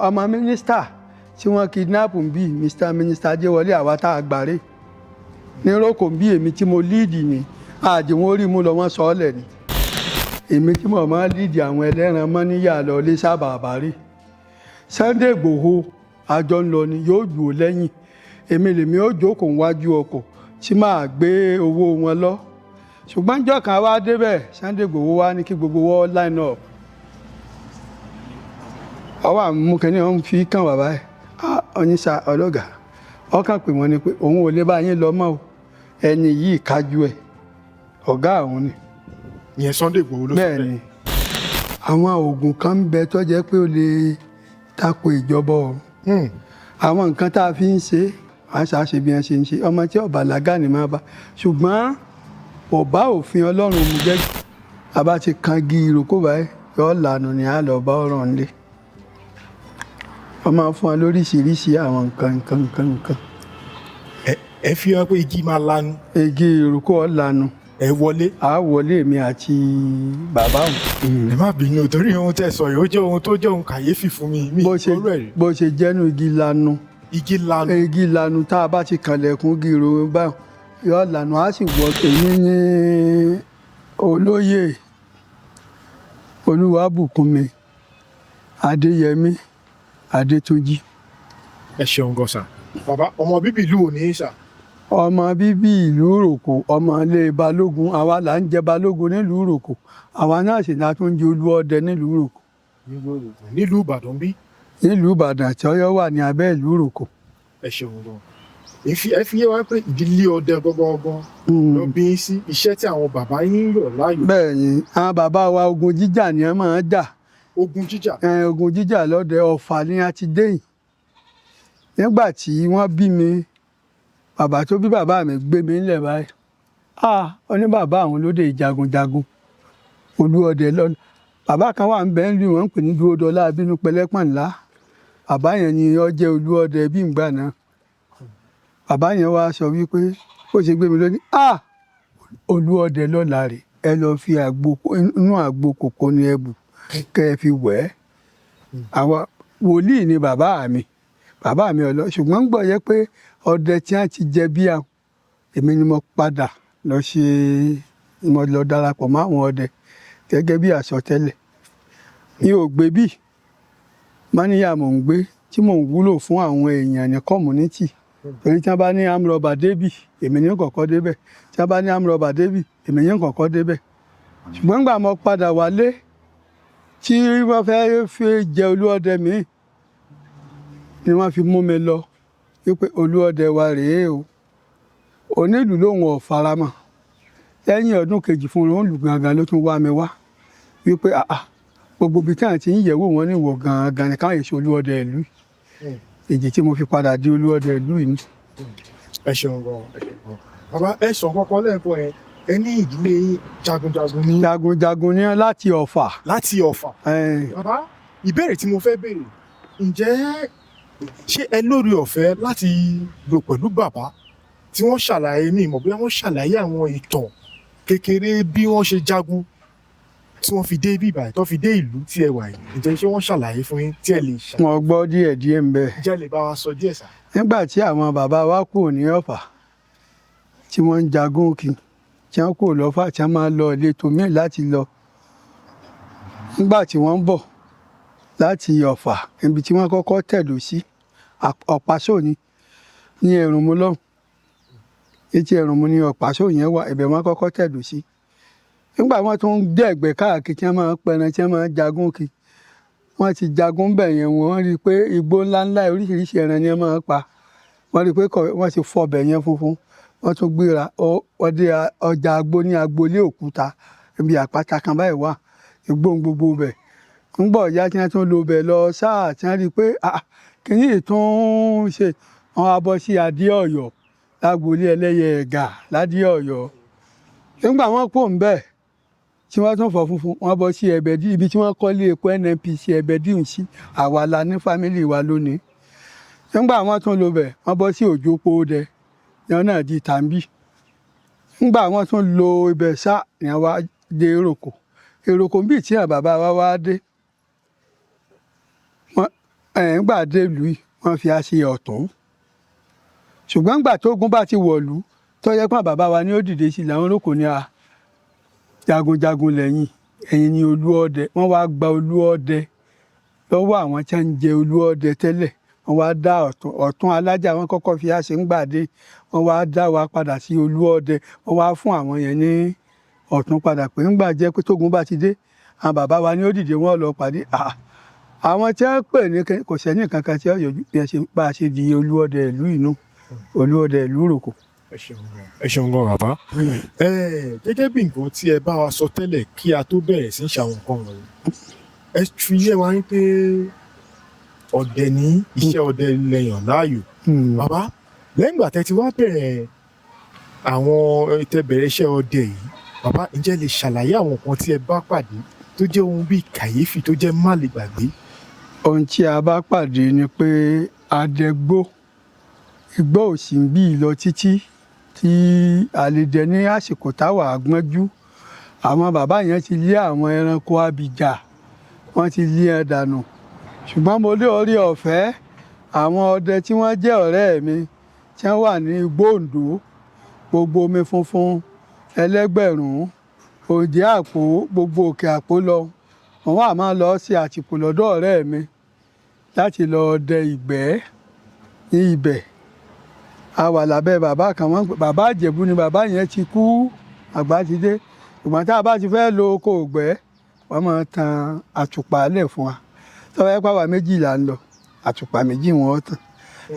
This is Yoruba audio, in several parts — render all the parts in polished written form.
Ọmọ mínísítà tí wọ́n kidnap ń bí, Mr Minister Ajéwọlé, àwa tá a gbàre ní roko ń bí, èmi tí mo lead ní àjẹ́ wọn rí mú lọ, wọ́n sọ ọ́ lẹ̀ ni. Èmi tí mo máa lead àwọn ẹlẹ́ran mọ́ níyà lọ lé sábà àbárí Sunday Igboho, àjọ ń lọ ni, yóò jù ó lẹ́yìn èmi, lèmi ó jókòó wájú ọkọ̀ tí màá gbé owó wọn lọ. Ṣùgbọ́n ìjọ́ kan wá débẹ̀, Sunday Igboho wá ní kí gbogbo wọn line up. Ọwọ́ àmú kínní wọn fi kàn wá báyìí, oníṣà ọlọ́gàá ọkàn pè wọ́n ní pé òun ò lè bá yín lọ mọ́ o, ẹni yìí kájú ẹ̀, ọ̀gá àwọn ni. Ìyẹn Sunday Igboho ló sọ. Bẹ́ẹ̀ ni, àwọn oògùn kan ń bẹ tó jẹ́ pé ó lè tako ìjọba ọ̀run. Àwọn nǹkan tá a fi ń ṣe, à ń ṣàṣe bí wọ́n ṣe ń ṣe, ọmọ tí ọba làgá ni máa bá, ṣùgbọ́n ọba òfin Ọlọ́run mu gẹ́gẹ́ a bá ti kan gi ìrókò báyìí, yóò lànà ní àlọ́ bá ọ̀rọ̀ ńlẹ̀. Wọ́n máa ń fún wa lóríṣiríṣi àwọn nǹkan nǹkan nǹkan nǹkan. Ẹ fi hàn pé igi máa lanu. Igi ìrókò ọ̀ lanu. Ẹ wọlé. À á wọlé, èmi àti bàbá òun. Ẹ má bínú, torí ohun tẹ́ sọ yìí, ó jẹ́ ohun tó jẹ́ ohun kàyéfì fún mi, mi Bó ṣe ìgbọ́rọ̀ ẹ̀ rí. Bó ṣe jẹ́nu, igi lanu. Igi lanu. Igi lanu, tá a bá ti kànlẹ̀kùn igi ìrókò báyìí, yóò lanu, á sì wọ. Èmi ní olóyè Olúwabùkúnmi Adéyẹmí Adétúnjì. Ẹ ṣeun gan sà. Bàbá, ọmọ bíbí ìlú wo ní sà? Ọmọ bíbí ìlú Ìròkò, ọmọ ilé Balógun. Àwa là ń jẹ Balógun nílùú Ìròkò, àwa náà sì náà tún jẹ Olúọdẹ nílùú Ìròkò. Nílùú Ìbàdàn bí? Nílùú Ìbàdàn tí Ọ̀yọ́ wà ní abẹ́ ìlú Ìròkò. Ẹ ṣeun gan. Ẹ fi yé wa pé ìdílé ọdẹ gangan ló bí yín sí, iṣẹ́ tí àwọn bàbá yín yàn láàyò. Bẹ́ẹ̀ ni, àwọn bàbá wa, ogun jíjà ni wọ́n máa ń jà. Ogun jíjà. Ogun jíjà lọ́dẹ Ọ̀fà ni a ti dé yìí. Nígbà tí wọ́n bí mi, bàbá tó bí bàbá mi gbé mi ńlẹ̀ báyìí, ah, ó ní bàbá àwọn lóde jagunjagun Olúọdẹ lọ́nà. Bàbá kan wà ń bẹ́ ń lù, wọ́n ń pè ní Dúródọlá Abínú Pẹlẹ́pọ̀n ńlá. Bàbá yẹn ni ó jẹ́ Olúọdẹ bí ìgbà náà. Bàbá yẹn wá sọ wípé bó ṣe gbé mi lónìí, ah, Olúọdẹ lọ́la rè, ẹ lọ fi àgbo, inú àgbo kòkó ni ẹ bù kẹ́ ẹ fi wẹ̀ ẹ́. Àwọn wòlíì ni bàbá mi, bàbá mi ọlọ, ṣùgbọ́n gbọ́ yẹ pé ọdẹ tí wọ́n ti jẹ bí àwọn, èmi ni mo padà lọ ṣe, mo lọ darapọ̀ mọ́ àwọn ọdẹ gẹ́gẹ́ bí àsọtẹ́lẹ̀. Mi ò gbé bí mọ́níyà, mò ń gbé tí mò ń wúlò fún àwọn èèyàn ní community, torí tí wọ́n bá ní armed robber débì, èmi ní kọ̀kọ́ débẹ̀. Tí wọ́n bá ní armed robber débì, èmi ní kọ̀kọ́ débẹ̀. Ṣùgbọ́n nígbà mo padà wálé tí wọ́n fẹ́ fi jẹ Olúọdẹ míì ni wọ́n fi mú mi lọ wípé Olúọdẹ wa rèé o. Onílùú lòun ò faramọ́. Lẹ́yìn ọdún kejì fún un lù gangan ló tún wá mi wá wípé àà, gbogbo ibi tí àwọn ti ń yẹ̀wò wọn ní ìwọ̀ gangan ni káwọn èso Olúọdẹ ìlú yìí. Èjì tí mo fi padà di Olúọdẹ ìlú yìí ni. Ẹ ṣeun gan, ẹ ṣeun gan. Bàbá, ẹ sọ kọ́kọ́ lẹ́ẹ̀kan yẹn, ẹ ní ìdílé yín, jagunjagun ní. Jagunjagun ní láti Ọ̀fà. Láti Ọ̀fà. Bàbá, ìbéèrè tí mo fẹ́ béèrè, ǹjẹ́ ṣé ẹ lórí ọ̀fẹ́ láti lò pẹ̀lú bàbá tí wọ́n ṣàlàyé ní ìmọ̀, bóyá wọ́n ṣàlàyé àwọn ìtàn kékeré bí wọ́n ṣe jagun tí wọ́n fi dé bí ìbàdàn, tó fi dé ìlú tí ẹ wà yìí? Ǹjẹ́ ṣé wọ́n ṣàlàyé fún yín tí ẹ lè ṣàlàyé? Wọn gbọ́ díẹ̀ díẹ̀ ń bẹ. Ǹjẹ́ ẹ lè bá wa sọ díẹ̀ sá? Nígbà tí àwọn bàbá wa kúrò ní Ọ̀fà tí wọ́n ń jagun kí, tí wọ́n kúrò lọ́fà, tí wọ́n máa lọ ìletò míì láti lọ, nígbà tí wọ́n ń bọ̀ láti Ọ̀fà, ibi tí wọ́n kọ́kọ́ tẹ̀dó sí, Ọ̀pásò ni ní Ẹ̀rùnmú lọ́hùn, etí Ẹ̀rùnmú ní Ọ̀pásò yẹn wà, ibẹ̀ wọ́n kọ́kọ́ tẹ̀dó sí. Nígbà wọ́n tún ń dẹ̀gbẹ́ káàkiri, tí wọ́n máa ń pẹran, tí wọ́n máa ń jagun kí, wọ́n ti jagun bẹ̀ yẹn, wọ́n rí i pé igbó ńláńlá, oríṣiríṣi ẹran ni wọ́n máa ń pa. Wọ́n rí i pé wọ́n ti fọbẹ̀ yẹn funfun. Wọ́n tún gbéra, wọ́n dé ọjà agbó ní agboolé òkúta, ibi àpáta kan báyìí wà, igbó gbogbo bẹ̀. Ńgbọ̀ ìyá tí wọ́n tún lo bẹ̀ lọ sáà, tí wọ́n rí i pé ah, kìíní yìí tún ń ṣe, wọ́n á bọ́ sí Adé Ọ̀yọ́, lágboolé ẹlẹ́yẹ Ẹ̀gà ládé Ọ̀yọ́. Nígbà wọ́n kò ń bẹ̀ tí wọ́n tún fọ̀ funfun, wọ́n bọ́ sí Ẹ̀bẹ̀dì, ibi tí wọ́n kọ́lé epo NNPC Ẹ̀bẹ̀dì ń sí, àwa la ní family wa lónìí. Nígbà wọ́n tún lo bẹ̀, wọ́n bọ́ sí Òjòpódẹ, yẹn náà di tàǹbì. Nígbà wọ́n tún lo ibẹ̀ sá ni wọ́n wá dé Èròkò. Èròkò bíi tí àwọn bàbá wa wá dé. Wọ́n Ẹ̀ ń gbà dé ìlú yìí wọ́n fi á ṣe ọ̀tún, ṣùgbọ́n ńgbà tógun bá ti wọ̀lú tó yẹ pé bàbá wa ní ó dìde sí làwọn olóko ní a jagunjagun lẹ́yìn ẹ̀yìn ni olú ọdẹ. Wọ́n wá gba olú ọdẹ lọ́wọ́ àwọn tí wọ́n ń jẹ olú ọdẹ tẹ́lẹ̀. Wọ́n wá dá ọ̀tún ọ̀tún alájà wọn kọ́kọ́ fi á ṣe ń gbàdé, wọ́n wá dá wa padà sí olú ọdẹ. Wọ́n wá fún àwọn yẹn ní ọ̀tún padà pé ńgbà jẹ́ pé tógun bá ti dé àwọn bàbá wa ní ó dìde, wọ́n lọ pàdé àwọn tí wọ́n pè ní kò sẹ́ni kankan tí wọ́n yọjú bí ẹ ṣe bá a ṣe di olú ọdẹ ìlú inú olú ọdẹ ìlú Ìrókò. Ẹ ṣeun gan, ẹ ṣeun gan bàbá. Ẹ gẹ́gẹ́ bí nǹkan tí ẹ bá wa sọ tẹ́lẹ̀ kí a tó bẹ̀rẹ̀ sí í ṣe àwọn nǹkan wọ̀nyí, ẹ fi yé wa wípé ọdẹ ní iṣẹ́ ọdẹ lẹ́yàn láàyò. Bàbá, lẹ́yìn ìgbà tẹ́ ti wá bẹ̀rẹ̀ àwọn tẹ́ bẹ̀rẹ̀ iṣẹ́ ọdẹ yìí, bàbá, ǹjẹ́ lè ṣàlàyé àwọn nǹkan tí ẹ bá pàdé tó jẹ́ ohun bíi kàyéfì tó jẹ́ má lè gbàgbé? Ohun tí a bá pàdé ni pé adẹgbó igbó ò sì ń bí lọ títí tí a lè dẹ ní àsìkò táwa gbọ́njú. Àwọn bàbá yẹn ti lé àwọn ẹranko abìjà, wọ́n ti lé ẹ dànù. Ṣùgbọ́n mo lé orí ọ̀fẹ́ àwọn ọdẹ tí wọ́n jẹ́ ọ̀rẹ́ mi tí wọ́n wà ní igbó Oǹdó, gbogbo omi funfun ẹlẹ́gbẹ̀rún òjì àpò gbogbo òkè àpò lọ, wọ́n wà máa lọ sí àtìpó lọ́dọ̀ ọ̀rẹ́ mi láti lọ dẹ ìgbẹ́ ní ibẹ̀. A wà lábẹ́ bàbá kan, wọ́n bàbá Ìjẹ̀bú ni bàbá yẹn ti kú, àgbà ti dé. Ṣùgbọ́n tá a bá ti fẹ́ lo oko ìgbẹ́, wọ́n máa tan àtùpà lẹ̀ fún wa. Tó bá yẹ pé àwa méjì là ń lọ, àtùpà méjì wọn ó tàn.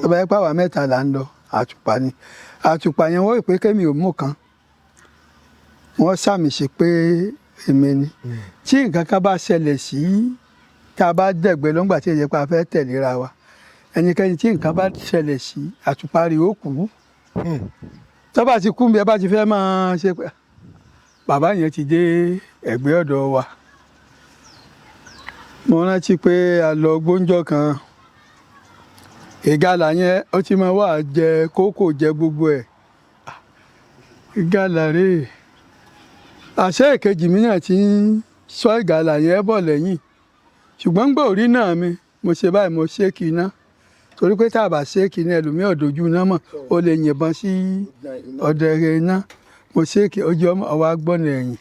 Tó bá yẹ pé àwa mẹ́ta là ń lọ, àtùpà ni. Àtùpà yẹn wọ́n rò pé kémi ò mú kan, wọ́n sàmì sí pé èmi ni. Tí nǹkan kan bá ṣẹlẹ̀ sí tá a bá dẹ̀gbẹ́ lọ́ngbà tí èyí pa fẹ́ tẹ̀léra wa, ẹnikẹ́ni tí nǹkan bá ṣẹlẹ̀ sí àtùpà rẹ̀ ó kú. Tó bá ti kú bí ẹ bá ti fẹ́ máa ṣe pé bàbá yẹn ti dé ẹ̀gbẹ́ ọ̀dọ̀ wa. Mo rántí pé a lọ gbóúnjọ kan, ìgalà yẹn ó ti máa wà jẹ kókò jẹ gbogbo ẹ̀. Ìgalà rèé, àṣẹ ìkejì mi náà ti ń sọ ìgalà yẹn bọ̀ lẹ́yìn. Ṣùgbọ́n gbọ́ orí náà mi mo ṣe báyìí, mo ṣe kí iná, torí pé tá a bá ṣe kí iná ẹlòmíì ọ̀dọ́jú iná mọ̀, ó lè yìnbọn sí ọ̀dẹ iná. Mo ṣe kí ojú ọmọ ọwọ́ agbọ́nà ẹ̀yìn.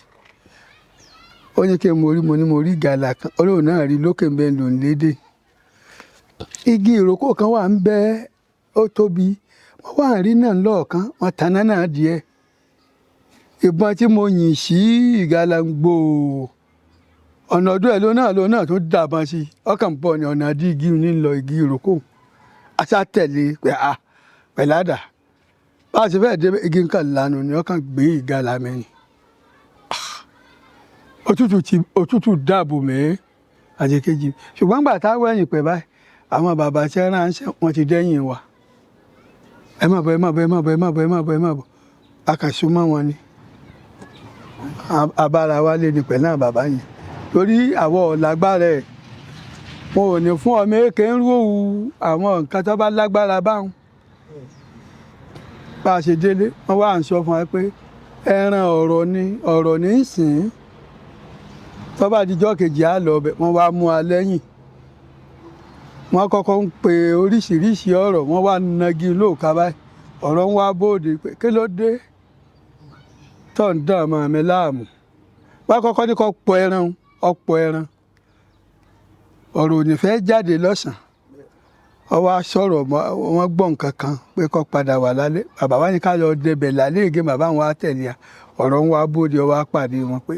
Ó ní kí n mo rí, mo ní mo rí ìgalà kan, olóhùn náà rí lókè ń bẹ lò ń lédè. Igi ìrókò kan wà ń bẹ, ó tóbi, wọ́n wà ń rí náà lọ́ọ̀kan, wọ́n taná náà díẹ̀. Ìbọn tí mo yìn sí ìgalà ń gbòò ọ̀nà ọdún ẹ̀ ló náà tó dàbọn sí, ọkàn bọ̀ ní ọ̀nà àdí igi ní lọ igi ìrókò. Aṣá tẹ̀lé pé a pẹ̀ládà bá a ṣe fẹ́ dé igi nǹkan lanu ni ọkàn gbé ìgalà mi ni. Òtútù dàbò mí àti kejì. Ṣùgbọ́n gbà tá a wẹ̀yìn pẹ̀ báyìí, àwọn bàbá tí wọ́n ránṣẹ́ wọ́n ti dẹ́yìn wa. Ẹ má bọ̀, ẹ má bọ̀, ẹ má bọ̀, ẹ má bọ̀, ẹ má bọ̀, ẹ má bọ̀. A kà so mọ́ wọn ni. Abára wa lé ní pẹ̀lú àwọn bàbá yẹn. Torí àwọn ò lágbára ẹ̀. Wọn ò ní fún ọmọ èké ń rú àwọn nǹkan tó bá lágbára báwọn. Bá a ṣe délé, wọ́n wá ń sọ fún wa pé ẹran ọ̀rọ̀ ni, ọ̀rọ̀ ní í sìn. Tó bá di ijọ́ kejì á lọ bẹ̀, wọ́n wá mú wa lẹ́yìn. Wọ́n kọ́kọ́ ń pe oríṣiríṣi ọ̀rọ̀, wọ́n wá nagi lóòka báyìí. Ọ̀rọ̀ ń wá bóde pé kí ló dé tó ń dán ọmọ mi láàmú. Wọ́n kọ́kọ́ ní kó pọ ẹran, ọ̀pọ̀ ẹran. Ọ̀rọ̀ ò ní fẹ́ jáde lọ́sàn-án. Wọ́n wá sọ̀rọ̀, wọ́n gbọ́ nǹkan kan pé kó padà wà lálẹ́. Bàbá wa ní ká lọ dẹbẹ̀ lálẹ́ ìgé, bàbá wọn á tẹ̀lé a. Ọ̀rọ̀ ń wá bóde, ó wá pàdé wọn pé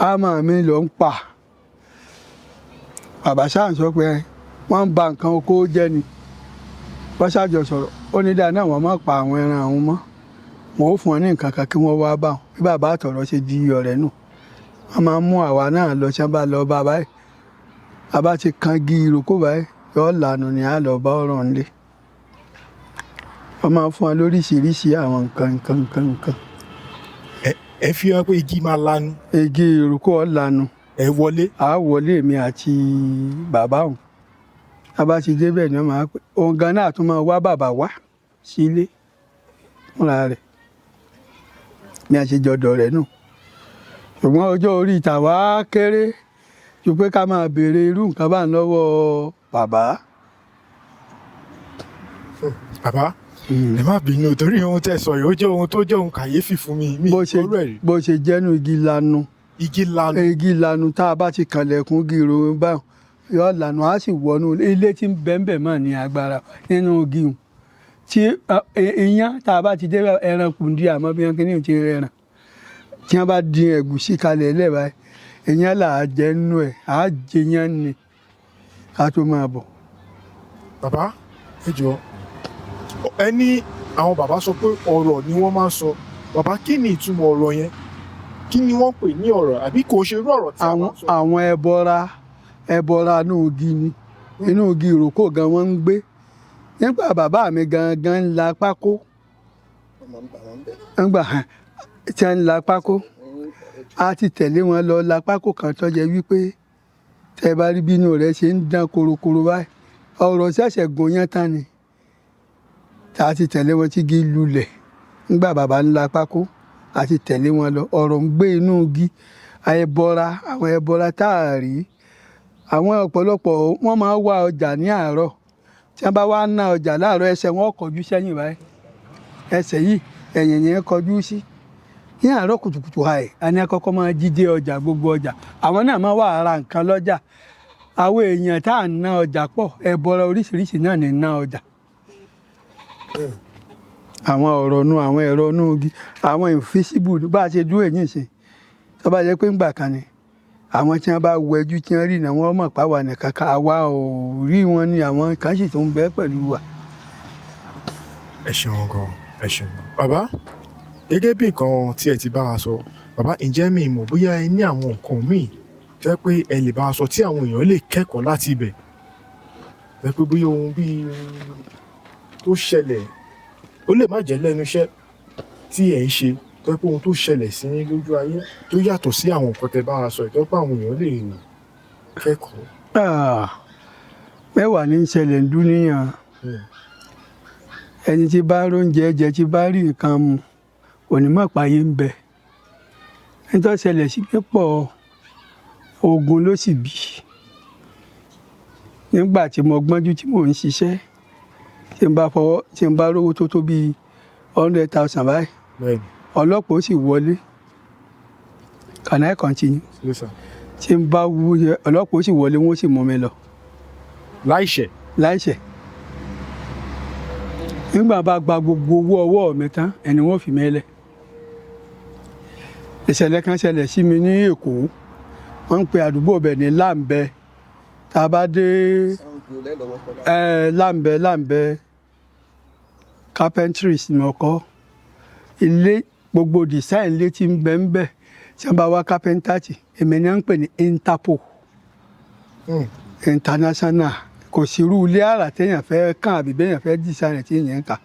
àmọ́ mi ló ń pa. Bàbá ṣáà ń sọ pé wọ́n ń ba nǹkan oko jẹ́ ni. Wọ́n ṣàjọ sọ̀rọ̀. Ó ní dáa náà wọ́n má pa àwọn ẹran àwọn mọ́. Wọ́n ó fún wọn ní nǹkan kan kí wọ́n wá bá wọn. Bí bàbá àtọ̀rọ̀ ṣe di ọ̀rẹ́ nù. Wọ́n máa ń mú àwa náà lọ ṣẹ́ bá lọ bá báyìí. A bá ti kan igi ìrókò báyìí, yóò lanu ni a lọ bá ọ̀rọ̀ ńlẹ̀. Wọ́n máa ń fún wa lóríṣiríṣi àwọn nǹkan nǹkan nǹkan nǹkan. Ẹ fi hàn pé igi máa lanu. Igi ìrókò ó lanu. Ẹ wọlé. A wọlé èmi àti bàbá òun. A bá ti dé bẹ́ẹ̀ ni wọ́n máa pè. Òun gan náà tún máa wá bàbá wá sílé fúnra rẹ̀. Bí a ṣe jọdọ̀ rẹ̀ nù. Ṣùgbọ́n ọjọ́ orí tàwa kéré ju pé ká máa béèrè irú nǹkan bá ń lọ́wọ́ bàbá. Bàbá, ẹ má bínú torí ohun tẹ́ sọ yìí, ó jẹ́ ohun tó jẹ́ ohun kàyéfì fún mi. Mi Bó ṣe gbọ́rọ̀ ẹ̀ rí. Bó ṣe jẹ́nu igi lanu. Igi lanu. Igi lanu, tá a bá ti kànlẹ̀kùn gírò báwọn, yọ lànà, á sì wọnú ilé tí ń bẹ́ńbẹ̀ mọ́ ní agbára nínú igi hùn tí iyán tá a bá ti dé, ẹran kùndí, àmọ́ bí wọ́n kí ní ti rẹran tí wọ́n bá dín ẹ̀gúsí kalẹ̀ lẹ́ẹ̀báyìí, iyán là á jẹ nínú ẹ̀, á jẹ yán ni ká tó máa bọ̀. Bàbá, ẹ jọ̀ọ́, ẹ ní àwọn bàbá sọ pé ọ̀rọ̀ ni wọ́n máa ń sọ. Bàbá, kí ni ìtumọ̀ ọ̀rọ̀ yẹn? Kí ni wọ́n pè ní ọ̀rọ̀, àbí kò ṣe irú ọ̀rọ̀ tí a Àwọn máa ń sọ? Àwọn ẹbọra inú igi ni, inú igi ìrókò gan wọ́n ń gbé. Nígbà bàbá mi gangan ń la pákó, nígbà tí wọ́n ń la pákó, a ti tẹ̀lé wọn lọ la pákó kan tó jẹ́ wípé tẹ́ bá rí bínú rẹ̀ ṣe ń dán korokoro báyìí, ọ̀rọ̀ ṣẹ̀ṣẹ̀ gùn yẹn tán ni. Tá a ti tẹ̀lé wọn tí igi lulẹ̀ nígbà bàbá ń la pákó, a ti tẹ̀lé wọn lọ. Ọ̀rọ̀ ń gbé inú igi, ẹbọra, àwọn ẹbọra tá a rí. Àwọn ọ̀pọ̀lọpọ̀ wọ́n máa ń wá ọjà ní àárọ̀. Tí wọ́n bá wá ná ọjà láàárọ̀, ẹsẹ̀ wọn kọjú sẹ́yìn báyìí, ẹsẹ̀ yìí, ẹ̀yìn yẹn kọjú sí ní àárọ̀ kùtùkùtù. Àì àní àkọ́kọ́ máa jí dé ọjà, gbogbo ọjà àwọn náà máa wà ra nǹkan lọ́jà. Àwọn èèyàn tá à ń ná ọjà pọ̀, ẹbọra oríṣiríṣi náà ní ná ọjà. Àwọn ọ̀rọ̀ nu, àwọn ẹ̀rọ inú igi, àwọn invisible, bá a ṣe dúró èyí sìn, tó bá jẹ́ pé ńgbà kan ni àwọn tí wọ́n bá wẹjú tí wọ́n rí náà, wọ́n mọ̀ pé àwa nìkan ká àwa ò rí wọn ni, àwọn kan sì tún bẹ pẹ̀lú wa. Ẹ ṣeun gan, ẹ ṣeun gan. Bàbá, gẹ́gẹ́ bí nǹkan tí ẹ ti bá wa sọ, bàbá, ǹjẹ́ mi mọ̀ bóyá ẹ ní àwọn nǹkan míì tó jẹ́ pé ẹ lè bá wa sọ tí àwọn èèyàn lè kẹ́kọ̀ọ́ láti ibẹ̀, tó jẹ́ pé bóyá ohun bíi tó ṣẹlẹ̀, ó lè má jẹ́ lẹ́nu iṣẹ́ tí ẹ̀ ń ṣe, tó jẹ́ pé ohun tó ṣẹlẹ̀ sí yín lójú ayé tó yàtọ̀ sí àwọn nǹkan tẹ́ bá wa sọ yìí, tó jẹ́ pé àwọn èèyàn lè kẹ́kọ̀ọ́? Ah, mẹ́wàá ní í ṣẹlẹ̀ ń dúníyàn. Ẹni tí bá róúnjẹ jẹ, tí bá rí nǹkan mu, kò ní mọ̀ páyé ń bẹ. Nítorí ṣẹlẹ̀ sí pípọ̀, ogun ló sì bí. Nígbà tí mo gbọ́njú tí mò ń ṣiṣẹ́, tí n bá fọwọ́, tí n bá rówó tó bíi 100,000 báyìí, ọlọ́pàá ó sì wọlé. Can I continue? Yes, sir. Tí n bá wú, ọlọ́pàá ó sì wọlé, wọ́n sì mú mi lọ. Láìṣẹ̀? Láìṣẹ̀. Nígbà bá gba gbogbo owó ọwọ́ mi tán, ẹni wọ́n fi mí lẹ̀. Ìṣẹ̀lẹ̀ kan ṣẹlẹ̀ sí mi ní Èkó, wọ́n ń pe àdúgbò bẹ̀ ní Láǹbẹ. Tá a bá dé Láǹbẹ carpentries ni mo kọ́ ilé, gbogbo design ilé tí ń bẹ ń bẹ. Tí wọ́n bá wá carpenter tì, èmi ni wọ́n ń pè ní Interpol international. Kò sí irú ilé àrà téèyàn fẹ́ kàn àbí béèyàn fẹ́ design rẹ̀ tí èèyàn ń kà,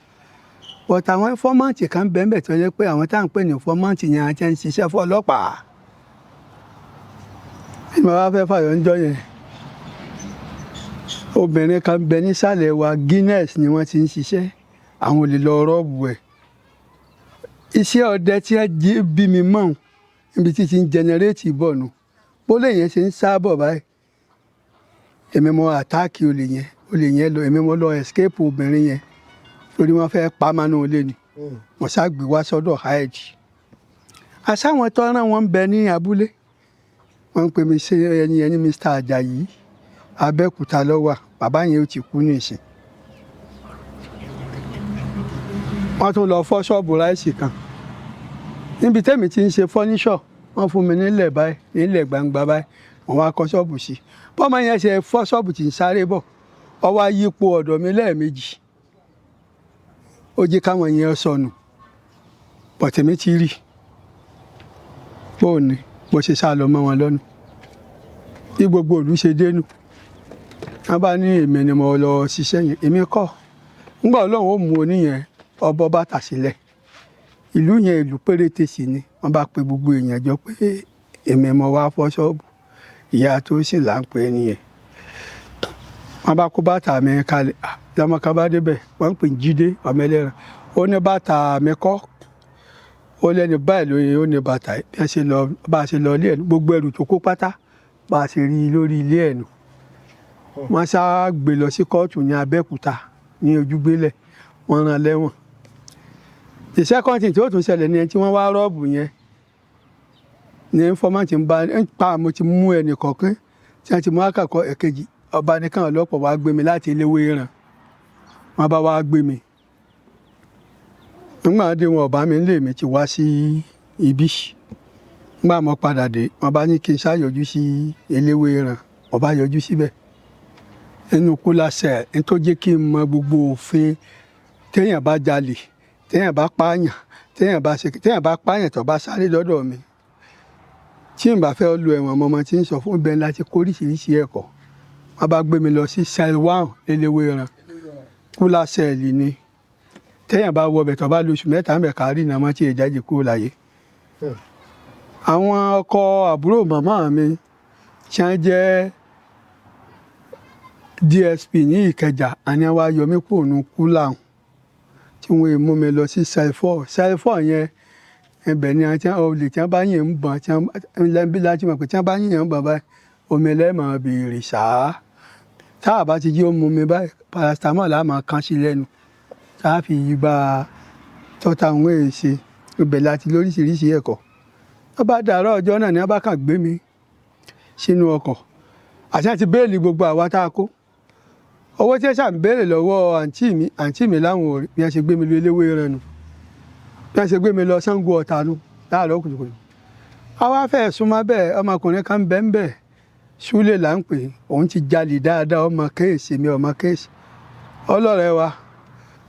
but àwọn informant kan bẹ́ẹ̀ bẹ́ẹ̀ tó yẹ pé àwọn tá à ń pè ní informant yẹn àti ẹ̀ ń ṣiṣẹ́ fún ọlọ́pàá. Ní mo bá fẹ́ fàyọ̀ ń jọ yẹn, obìnrin kan bẹ nísàlẹ̀ wa, Guinness ni wọ́n ti ń ṣiṣẹ́, àwọn olè lọ rob ẹ̀. Iṣẹ́ ọdẹ tí wọ́n jí bí mi mọ́ níbi tí ti ń generate bọ̀ nù, bó lè yẹn ṣe ń sábọ̀ báyìí, èmi mo attack olè yẹn, olè yẹn lọ, èmi mo lọ escape obìnrin yẹn torí wọ́n fẹ́ pa mánú olè ni. Wọ́n ṣàgbé wá sọ́dọ̀ hide àṣàwọn tó rán wọn bẹ ní abúlé. Wọ́n ń pè mí sí ẹni yẹn ní Mr. Ajayi, Abẹ́òkúta ló wà. Bàbá yẹn ó ti kú nísìn. Wọ́n tún lọ fọ́ ṣọ́ọ̀bù ráìsì kan níbi tẹ́mi ti ń ṣe fọ́níṣọ̀. Wọ́n fún mi nílẹ̀ báyìí, nílẹ̀ gbangba báyìí, wọ́n wá kọ́ ṣọ́ọ̀bù sí. Bọ́mọ yẹn ṣe fọ́ ṣọ́ọ̀bù tí ń sáré bọ̀, ó wá yípo ọ̀dọ̀ mi lẹ́ẹ̀mejì, ó jẹ́ káwọn yẹn sọnù, bọ̀tẹ̀mí ti rí bóò ni mo ṣe sá lọ mọ́ wọn lọ́nu. Bí gbogbo ìlú ṣe dénú, wọ́n bá ní èmi ni mo lọ ṣiṣẹ́ yẹn. Èmi kọ́. Ńgbà Ọlọ́run ó mú oníyẹn ọbọ̀ bàtà sílẹ̀, ìlú yẹn ìlú péréte sí ni. Wọ́n bá pe gbogbo èèyàn jọ pé èmi mo wá fọ́ ṣọ́ọ̀bù ìyá tó sì là ń pè é nìyẹn. Wọ́n bá kó bàtà mi kalẹ̀. Lọ́mọ kan bá débẹ̀, wọ́n ń pè ní Jídé ọmọ ẹlẹ́ran. Ó ní bàtà mi kọ́, ó lẹ́ni báyìí lóye, ó ní bàtà yìí. Bí wọ́n ṣe lọ, bá a ṣe lọ ilé ẹ̀ nù, gbogbo ẹrù tó kó pátá, bá a ṣe rí i lórí ilé ẹ̀ nù. Wọ́n sá gbé lọ sí kóòtù ní Abẹ́òkúta ní Ojúgbélẹ̀, wọ́n rán lẹ́wọ̀n. The second thing tí ó tún ṣẹlẹ̀ ní ẹni tí wọ́n wá rob yẹn ní informant ń bá ń pa. Mo ti mú ẹnì kọ̀ọ̀kan tí wọ́n ti mú àkàkọ́ ẹ̀kejì. Ọba nìkan ọlọ́pàá wá gbé mi láti Eléwéran. Wọ́n bá wá gbé mi nígbà dé, wọn ọba mi lè mi ti wá sí ibi. Nígbà mo padà dé, wọ́n bá ní kí n ṣàyọjú sí Eléwéran. Wọ́n bá yọjú síbẹ̀ nínú kúláṣẹ ní tó jẹ́ kí n mọ gbogbo òfin téèyàn bá jalè, téèyàn bá pààyàn, téèyàn bá ṣe, téèyàn bá pààyàn, tó bá sáré lọ́dọ̀ mi, tí n bá fẹ́ lu ẹ̀wọ̀n mọ́mọ́ tí ń sọ fún bẹ́ẹ̀ láti kó oríṣiríṣi ẹ̀kọ́. Wọ́n bá gbé mi lọ sí cell one l'Eléwéran. Cooler cell ni. Téèyàn bá wọ ọbẹ̀, tó bá lóṣù 3 ń bẹ̀, kárí iná mọ́ tí ì jáde kúrò láyé. Àwọn ọkọ àbúrò màmá mi tí wọ́n jẹ́ DSP ní Ìkẹjà àní wá yọ mí kúrò ní cooler tí wọ́n mú mi lọ sí cell 4. Cell 4 yẹn, ibẹ̀ ni àwọn olè tí wọ́n bá yìn ń bọ̀n, tí wọ́n lẹ́bí láti mọ̀ pé tí wọ́n bá yìn ń bọ̀n báyìí, omi lẹ́mọ̀ béèrè ṣáá. Tá a bá ti jí ó mu mi báyìí, paracetamol la máa kán sí lẹ́nu tá a fi yí bá tọ́ta òun èè ṣe. Ibẹ̀ láti lóríṣiríṣi ẹ̀kọ́. Wọ́n bá dàárọ̀ ọjọ́ náà ni wọ́n bá kàn gbé mi sínú ọkọ̀ àti bail gbogbo àwa tá a kó. Owó tí ẹ ṣà ń béèrè lọ́wọ́ àǹtí mi, àǹtí mi láwọn ò rí. Bí wọ́n ṣe gbé mi lọ Eléwéran nu, bí wọ́n ṣe gbé mi lọ Ṣàngó Ọ̀tà nu láàárọ̀ kùtùkùtù. Àwa fẹ́ súnmọ́ bẹ́ẹ̀, ọmọkùnrin kan bẹ́ẹ̀ ń bẹ́ẹ̀, Súlè là ń pè. Òun ti jalè dáadáa, ọmọ case mi, ọmọ case ọlọ́rẹ̀ wa.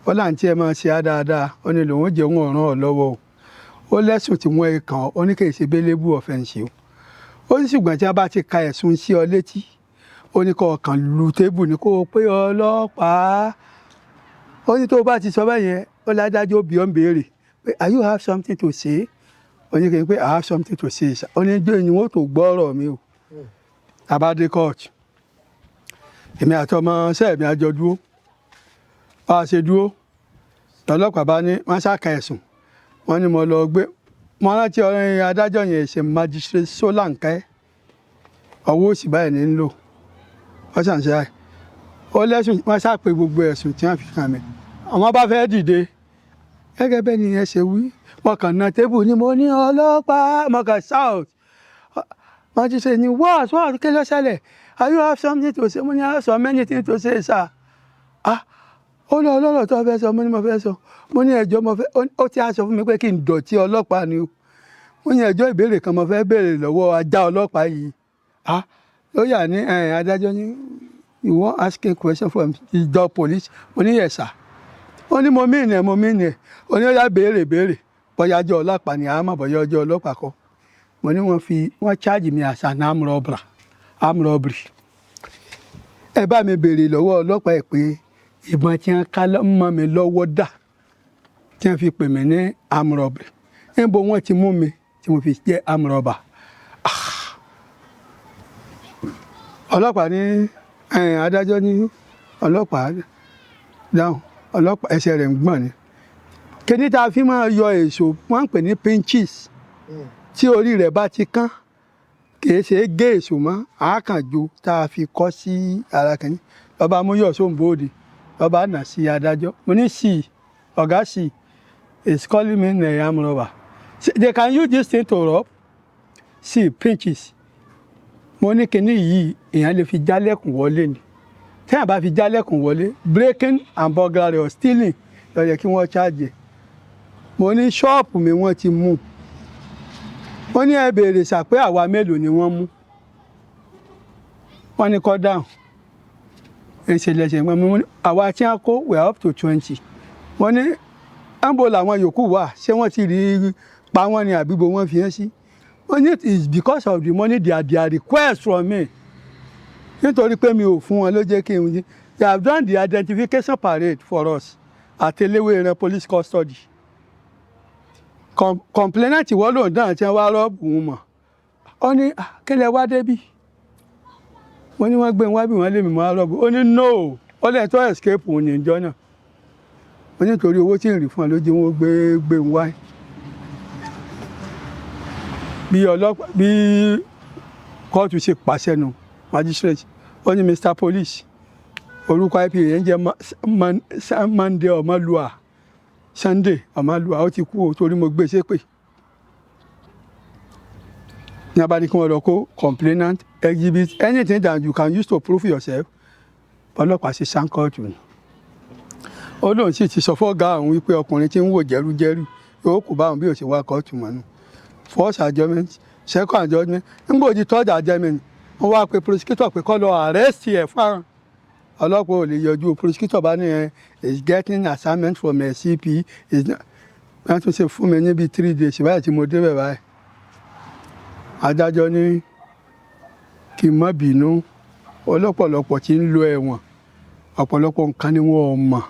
Ó láǹtí ẹ máa ṣe á dáadáa. Ó ní lòun jẹ́ òun ọ̀ràn ọ̀ lọ́wọ́ o. Ó lẹ́sùn tí wọ́n kàn ó ní kì í ṣe bailable offence o. Ó ní ṣùgbọ́n tí wọ́n bá ti ka ẹ̀sùn sí ọ létí, ó ní kó kàn lu table ní kó o pé ọlọ́pàá. Ó ní tó o bá ti sọ bẹ́ẹ̀ yẹn, ó ládájọ́ bí ó ń béèrè pé, "Are you have something to say?" Ó ní kí n pé, "I have something to say, sir." Ó ní gbé ni wọ́n tó gbọ́ ọ̀rọ̀ mi o. Abade court, èmi àti ọmọ sẹ́ẹ̀ mi àjọ dúró. Bá a ṣe dúró, lọ́lọ́pàá bá ní wọ́n ṣàkà ẹ̀sùn. Wọ́n ní mo lọ gbé. Mo rántí ọ̀rẹ́ adájọ́ yẹn ṣe Magistrate Solanke, ọwọ́ òsì báyìí ní ń lò. Wọ́n ṣàǹṣe àì ó lẹ́sùn. Wọ́n ṣàpè gbogbo ẹ̀sùn tí wọ́n fi kàn mí. Àwọn bá fẹ́ dìde gẹ́gẹ́ bẹ́ẹ̀ ni ẹ ṣe wí, mo kàn na table ni, mo ní ọlọ́pàá. Mo kàn shout. Magistrate ní, What, kí ló ṣẹlẹ̀? Are you have something to say?" Mo ní, "I have so many things to say, sir." Ah, ó lọ ọlọ́rọ̀ tó fẹ́ sọ. Mo ní mo fẹ́ sọ. Mo ní ẹjọ́ mo fẹ́. Ó ti á sọ fún mi pé kí n dọ̀tí ọlọ́pàá ni o. Mo ní ẹjọ́, ìbéèrè kan mo fẹ́ béèrè lọ́wọ́ ajá ọlọ́pàá yìí. Ah, ó yà ní adájọ́ ní, "You wan asking question from the police?" Mo ní, "Yes, sir." Ó ní mo mí ẹ̀, mo mí ẹ̀. Ó ní ó yá, béèrè, béèrè, bóyá ọjọ́ ọlọ́pàá ni àmọ́ bóyá ọjọ́ ọlọ́pàá kọ́. Mo ní wọ́n fi wọ́n charge mi as an armed robber, armed robbery. Ẹ bá mi béèrè lọ́wọ́ ọlọ́pàá ẹ̀ pé ìbọn tí wọ́n ká mọ́ mi lọ́wọ́ dà tí wọ́n fi pè mí ní armed robbery? Níbo wọ́n ti mú mi tí mo fi jẹ́ armed robber? Ọlọ́pàá ní, adájọ́ ní ọlọ́pàá dáhùn. Ọlọ́pàá ẹsẹ̀ rẹ̀ ń gbọ̀n ni. Kíní tá a fi máa yọ èso, wọ́n ń pè ní pinches. Tí orí rẹ̀ bá ti kán, kì í ṣe é gé èso mọ́, àákànjò tá a fi kọ́ sí ara kìíní. Lọ́ba mú yọ̀ sóńbóòdì, lọ́ba nà sí adájọ́. Mo ní, "See, ọ̀gá, see, is calling me a armed robber. They can use this thing to rob. See, pinches." Mo ní kíní yìí, èèyàn lè fi jálẹ̀kùn wọlé ni. Téèyàn bá fi jálẹ̀kùn wọlé, breaking and burglary or stealing ló yẹ kí wọ́n charge ẹ̀. Mo ní ṣọ́ọ̀pù mi wọ́n ti mú. Wọ́n ní ẹ béèrè sàpé àwa mélòó ni wọ́n mú. Wọ́n ní kọ́ dáhùn ẹsẹ̀ lẹ́sẹ̀. Mọ́ àwa tí wọ́n kó, we are up to 20. Wọ́n ní ẹ̀ńbó làwọn yòókù wà? Ṣé wọ́n ti rí pa wọ́n ni àbíbo wọ́n fi hàn sí? Wọ́n ní it is because of the money they are their request from me. Nítorí pé mi ò fún wọn ló jẹ́ kí n ní. They have done the identification parade for us at Eléwéran police custody. Complainant wọ́n lòun dáhùn tí wọ́n wá rob òun mọ̀. Ó ní, "Ah, kí lẹ wá débí?" Wọ́n ní wọ́n gbé wá bí wọ́n lé mi mọ́ rob. Ó ní no, ó lẹ́yìn tó escape òun ní ìjọ náà. Ó ní nítorí owó tí ń rí fún ọ ló jẹ́ wọ́n gbé ń wá. Bí ọlọ́pàá bí kóòtù ṣe pàṣẹ nu, magistrate ó Ó ní, "Mr Police," orúkọ IPO yẹn jẹ́ Monday Ọmọlúà, Sunday Ọmọlúà. Ó ti kú o, torí mo gbé ṣépè. Ní abá ní kí wọ́n lọ kó complainant, exhibit, anything that you can use to prove yourself. Ọlọ́pàá ṣe sáńkọ́ọ̀tù ni. Ó lóun sì ti sọ fọ́gá àwọn wípé ọkùnrin tí ń wò jẹ́rújẹ́rú yóò kó báwọn bí ó ṣe wá kóòtù mọ́nú. First adjournment, second adjournment, nígbà ó di third adjournment, wọ́n wá pe prosecutor pé kó lọ arrest ẹ̀ fún àwọn ọlọ́pàá. Ò lè yọjú. Prosecutor bá ní ẹ is getting assignment from a CP is not. Wọ́n tún ṣe fún mi níbi 3 days báyìí tí mo débẹ̀ báyìí. Adájọ́ ní kí n má bínú, ọlọ́pọ̀lọpọ̀ tí ń lo ẹ̀wọ̀n, ọ̀pọ̀lọpọ̀ nǹkan ni wọ́n ò mọ̀,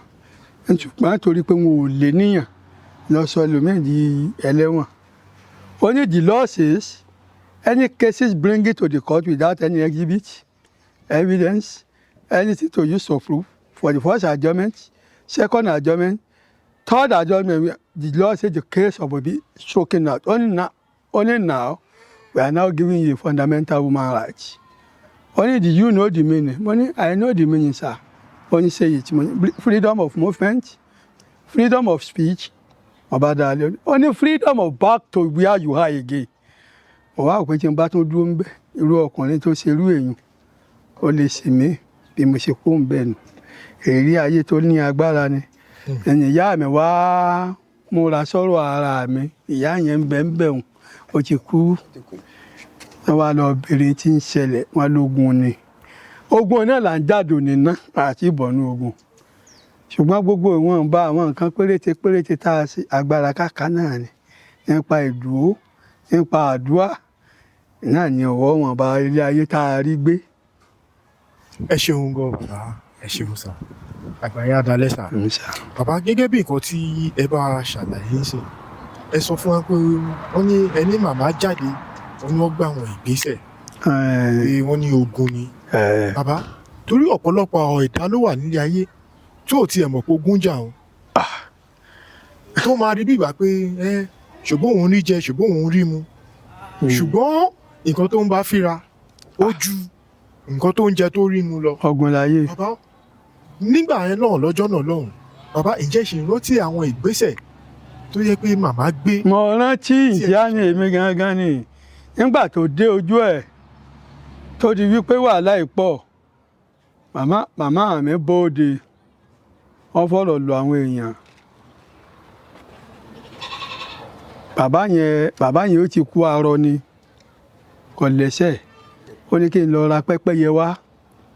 ṣùgbọ́n torí pé wọn ò lè níyàn lọ sọ ẹlòmíì di ẹlẹ́wọ̀n. Ó ní the law says any cases bring it to the court without any exhibit, evidence, anything to use to prove for the first adjournment, second adjournment, third adjournment, the law says the case will be stroken out. Only now we are now giving you fundamental human rights. Only, do you know the meaning? Mo ní, "I know the meaning, sir." Only, say it. Mo ní, "Freedom of movement, freedom of speech." Ọba dalẹ. Ó ní freedom of back to where you are again. Mo wá pé tí n bá tún dúró ń bẹ, irú ọkùnrin tó ṣe irú èèyàn ó lè sì mí. Bí mo ṣe kó ń bẹ nù. Èrí ayé tó ní agbára ni. Ẹ̀yìn ìyá mi wá múra sọ̀rọ̀ ara mi. Ìyá yẹn ń bẹ ń bẹ̀hùn, ó ti kú. Wọ́n wá lọ bèrè tí ń ṣẹlẹ̀, wọ́n lógun ni. Ogun náà là ń jáde òní ná àti ìbọ̀nú ogun, ṣùgbọ́n gbogbo ìwọ̀nba àwọn nǹkan péréte péréte tá a ṣe, agbára káká náà ni, nípa ìdúró, nípa àdúrà náà ni ọwọ́ wọn bá ilé ayé tá a rí gbé. Ẹ ṣeun gan, bàbá. Ẹ ṣeun sir, àgbáyé adalẹ sir. Bàbá, gẹ́gẹ́ bí nǹkan tí ẹ bá ṣàlàyé ń sìn, ẹ sọ fún wa pé wọ́n ní ẹni màmá jáde, wọ́n ní wọ́n gbé àwọn ìgbésẹ̀ pé wọ́n ní ogun ni. Bàbá, torí ọ̀pọ̀lọpọ̀ àwọn ẹ̀dá ló wà nílé ayé tí ò tiẹ̀ mọ̀ pé ogun jà òun, tó máa rí bí ìgbà pé ẹ ṣùgbọ́n òun rí jẹ, ṣùgbọ́n òun rí mu, ṣùgbọ́n nǹkan tó ń bá fíra ó ju nǹkan tó ń jẹ tó rí mu lọ. Ọgbọ́n láyé. Bàbá, nígbà yẹn náà, lọ́jọ́ náà lọ́hùn, bàbá, ǹjẹ́ ṣì ń rántí àwọn ìgbésẹ̀ tó yẹ pé màmá gbé? Mo rántí. Ìyá ni èmi gangan ni. Nígbà tó dé ojú ẹ̀, tó di wípé wàhálà yìí pọ̀, màmá mi bóde, wọ́n fọ̀rọ̀ lọ àwọn èèyàn. Bàbá yẹn ó ti kú, arọ ni, kò lẹ́sẹ̀. Ó ní kí n lọ ra pẹ́pẹ́yẹ wá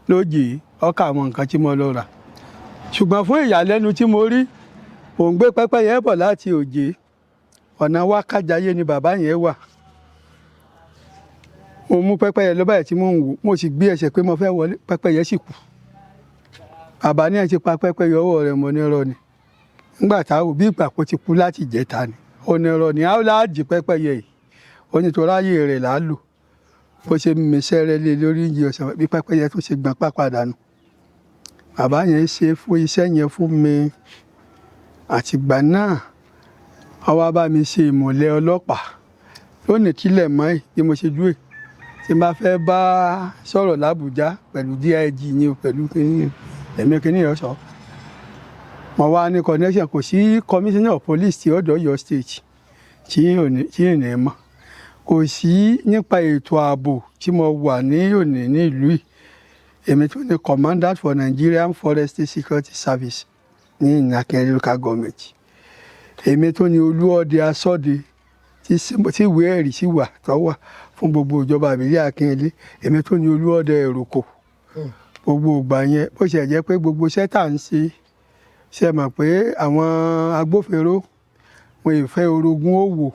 lójì ọkà, àwọn nǹkan tí mo lọ rà. Ṣùgbọ́n fún ìyàlẹ́nu tí mo rí, mò ń gbé pẹ́pẹ́yẹ bọ̀ láti Òjé, ọ̀nà Wákàjáyé ni bàbá yẹn wà. Mo mú pẹ́pẹ́yẹ lọ báyìí tí mò ń wò, mo sì gbé ẹsẹ̀ pé mo fẹ́ wọlé, pẹ́pẹ́yẹ sì kú. Bàbá ní ẹ ti pa pẹ́pẹ́yẹ ọwọ́ rẹ̀. Mo ní irọ́ ni. Nígbà táwọn bí ìgbà kó ti kú láti ìjẹta ni. Ó ní irọ́ ni, àwọn láàjì pẹ́pẹ́yẹ yìí. Ó ní torí ayé rẹ̀ là á lò. Bó ṣe mi sẹ́rẹ́ lé lórí ìjì ọ̀sán, bí pẹ́pẹ́yẹ tó ṣe gbọ́n pápá dànù. Bàbá yẹn ṣe fún iṣẹ́ yẹn fún mi. Àtìgbà náà, wọ́n wá bá mi ṣe ìmùlẹ̀ ọlọ́pàá. Lónìí kílẹ̀ mọ́ ẹ̀ bí mo ṣe dúró yìí, tí n bá fẹ́ bá sọ̀rọ̀ l'Ábùjá pẹ̀lú DIG ni o, pẹ̀lú kíní ẹ̀mí kíní yẹn sọ. Mo wá ní connection. Kò sí commissioner of police tí ọ̀dọ̀ Ọ̀yọ́ State tí ò ní mọ̀. Kò sí nípa ètò ààbò tí mo wà ní òní ní ìlú yìí. Èmi tún ní commandant for Nigerian Forestry Security Service ní Ìnàkẹ́ Local Government. Èmi tún ní olúọdẹ asọ́de tí ìwé ẹ̀rí sì wà tó wà fún gbogbo ìjọba ìbílẹ̀ Akínyẹlé. Èmi tún ní olúọdẹ Èròkò. Gbogbo ìgbà yẹn, bó ṣe jẹ́ pé gbogbo iṣẹ́ tá à ń ṣe, ṣe mọ̀ pé àwọn agbófinró wọn ì fẹ́ orogún òwò.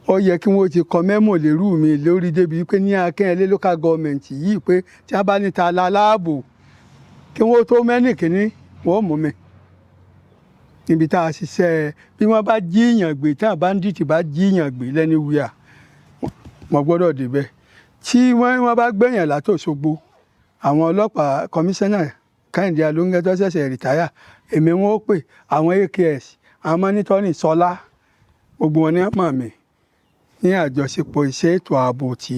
Ó yẹ kí wọ́n ti kọ memo lérú mi lórí débi pé ní Akínyẹlé Local Government yìí, pé tí a bá ní ta la láàbò, kí wọ́n tó mẹ́nì kínní, wọ́n mú mi níbi tá a ṣiṣẹ́. Bí wọ́n bá jíyàn gbé, tí àwọn bandit bá jíyàn gbé lẹ́ni wíyà, wọ́n gbọ́dọ̀ débẹ̀. Tí wọ́n bá gbẹ̀yàn látòṣogbo, àwọn ọlọ́pàá, kọmíṣánná Kẹ́hìndé Alóńgẹ́ tó ṣẹ̀ṣẹ̀ retire, èmi wọn ó pè, àwọn AKS, àwọn monitoring sọlá, gbogbo wọn ní mọ̀ mí. Ní àjọṣepọ̀ iṣẹ́ ètò ààbò tí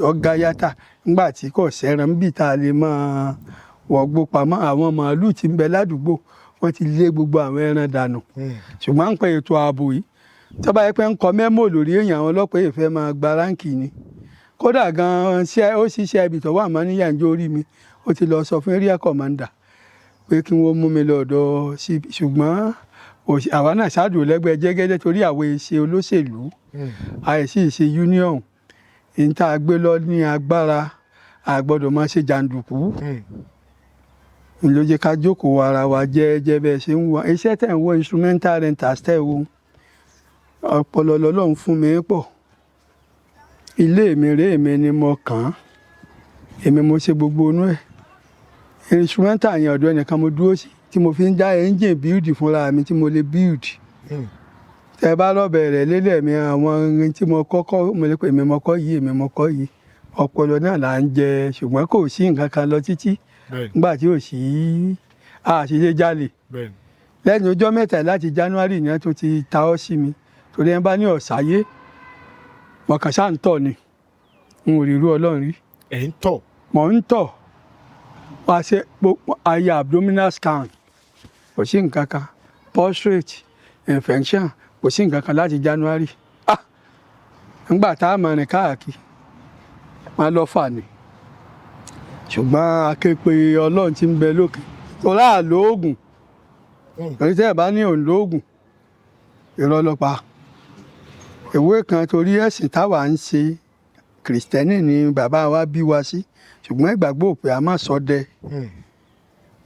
ọ̀gá yàtà nígbà tí kò sẹ́ran níbi tá a lè máa wọ̀gbó pamọ́, àwọn màálù tí ń bẹ ládùúgbò, wọ́n ti lé gbogbo àwọn ẹran dànù. Ṣùgbọ́n ń pẹ́ ètò ààbò yìí, tó bá yẹ pé ń kọ memo lórí èèyàn, àwọn ọlọ́pàá yìí fẹ́ máa gba rank ni. Kódà gan-an, ṣé ó ṣiṣẹ́ ibi tó wà mọ́ níyà ń jó orí mi, ó ti lọ sọ fún area commander pé kí wọ́n mú mi lọ́dọ̀ sí. Ṣùgbọ́n àwa náà ṣáàdù lẹ́gbẹ̀ẹ́ jẹ́gẹ́dẹ́ torí àwọn èsè olóṣèlú, àìsí ìṣe union ní tá a gbé lọ ní agbára, a gbọ́dọ̀ máa ṣe jàǹdùkú. Ló jẹ́ ká jókòó ara wa jẹ́ẹ́jẹ́ bẹ́ẹ̀ ṣe ń wá iṣẹ́ tẹ̀ ń wọ instrumental renters tẹ̀ wo. Ọpọlọ lọ́lọ́run fún mi pọ̀. Ilé mi rèé, èmi ni mo kàn án, èmi mo ṣe gbogbo inú ẹ̀. Instrumental yẹn, ọ̀dọ̀ ẹnìkan mo dúró sí tí mo fi ń dá engine build fúnra mi tí mo lè build. Tẹ bá lọ bẹ̀rẹ̀ lélẹ̀ mi, àwọn ohun tí mo kọ́kọ́ mo lè pè èmi mo kọ́ yìí, èmi mo kọ́ yìí. Ọpọlọ náà là ń jẹ, ṣùgbọ́n kò sí nǹkan kan lọ títí nígbà tí ò sí àṣìṣe jalè. Lẹ́yìn ọjọ́ mẹ́ta láti January ní tó ti ta ọ́ sí mi, torí ẹ bá ní ọ̀sáyé mọ̀kàn ṣáà ń tọ̀ ni, n ò rí irú Ọlọ́run rí. Ẹ̀ ń tọ̀? Mọ̀ ń tọ̀, wá ṣe ayé abdominal scan, kò sí nǹkan kan, prostate infection, kò sí nǹkan kan láti January. Ah, nígbà tá a mọ̀ rìn káàkiri, wọn lọ fà ní, ṣùgbọ́n aképe Ọlọ́run tí ń bẹ lókè torí àlóògùn. Torí tẹ́ ẹ̀ bá ní òun lóògùn, irọ́ ló pa. Ìwé kan, torí ẹ̀sìn táwa ń ṣe, Kìrìsìtẹ́nì ni bàbá wa bí wa sí, ṣùgbọ́n ìgbàgbọ́ òpè a má ṣọdẹ.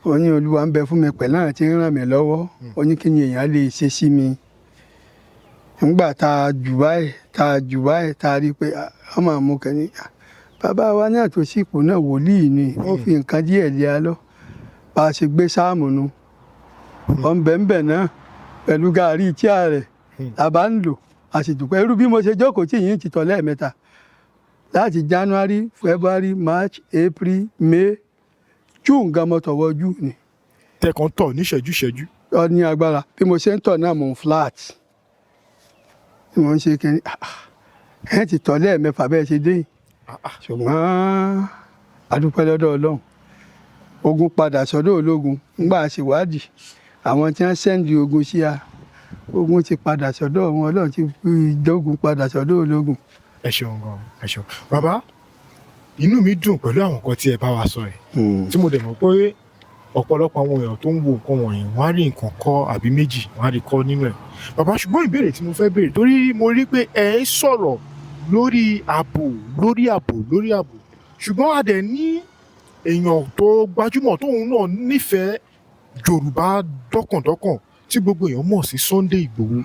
Ó ní Olúwa ń bẹ fún mi pẹ̀lú àwọn tí ń ràn mí lọ́wọ́. Ó ní kí ni èèyàn lè ṣe sí mi? Nígbà tá a jù báyìí, tá a jù báyìí, tá a rí i pé ọmọ àmú kẹ́ni bàbá wa ní àtòsípò náà, wòlíì ni, ó fi nǹkan díẹ̀ lé a lọ. Bá a ṣe gbé sáàmù nu ọ̀nbẹ̀ǹbẹ̀ náà pẹ̀lú gàárì tíà rẹ̀ la bá ń lò, a sì dúpẹ́. Irú bí mo ṣe jókòó tí yìí ti tọ̀ lẹ́ẹ̀mẹ́ta láti January, February, March, April, May, June gan, mo tọ̀wọ́ June ni. Tẹkàn tọ̀ níṣẹ́jú ṣẹ́jú? Ó ní agbára. Bí mo ṣe ń tọ̀ náà, mò ń flat tí mo ń ṣe kí ẹ ti tọ̀ lẹ́ẹ̀mẹ́fà bẹ́ẹ̀ ṣe dé yìí. Ṣùgbọ́n a dúpẹ́ lọ́dọ̀ Ọlọ́run, ogun padà sọ́dọ̀ ológun. Nígbà ṣèwádìí àwọn tí wọ́n send ogun sí a, ogun ti padà sọ́dọ̀ wọn. Ọlọ́run ti fi dógun padà sọ́dọ̀ ológun. Ẹ ṣeun gan, ẹ ṣeun bàbá. Inú mi dùn pẹ̀lú àwọn nǹkan tí ẹ bá wa sọ yìí, tí mo dẹ̀ mọ̀ pé ọ̀pọ̀lọpọ̀ àwọn èèyàn tó ń wo nǹkan wọ̀nyí, wọ́n á rí nǹkan kọ́ àbí méjì, wọ́n á rí kọ́ nínú ẹ̀, bàbá. Ṣùgbọ́n ìbéèrè tí mo fẹ́ béèrè, torí mo rí pé ẹ ń sọ̀rọ̀ lórí ààbò, lórí ààbò, lórí ààbò, ṣùgbọ́n a dẹ̀ ní èèyàn tó gbajúmọ̀ tóun náà nífẹ̀ẹ́ Yorùbá dọ́kàndọ́kàn tí gbogbo èèyàn mọ̀ sí Sunday Ìgbòho.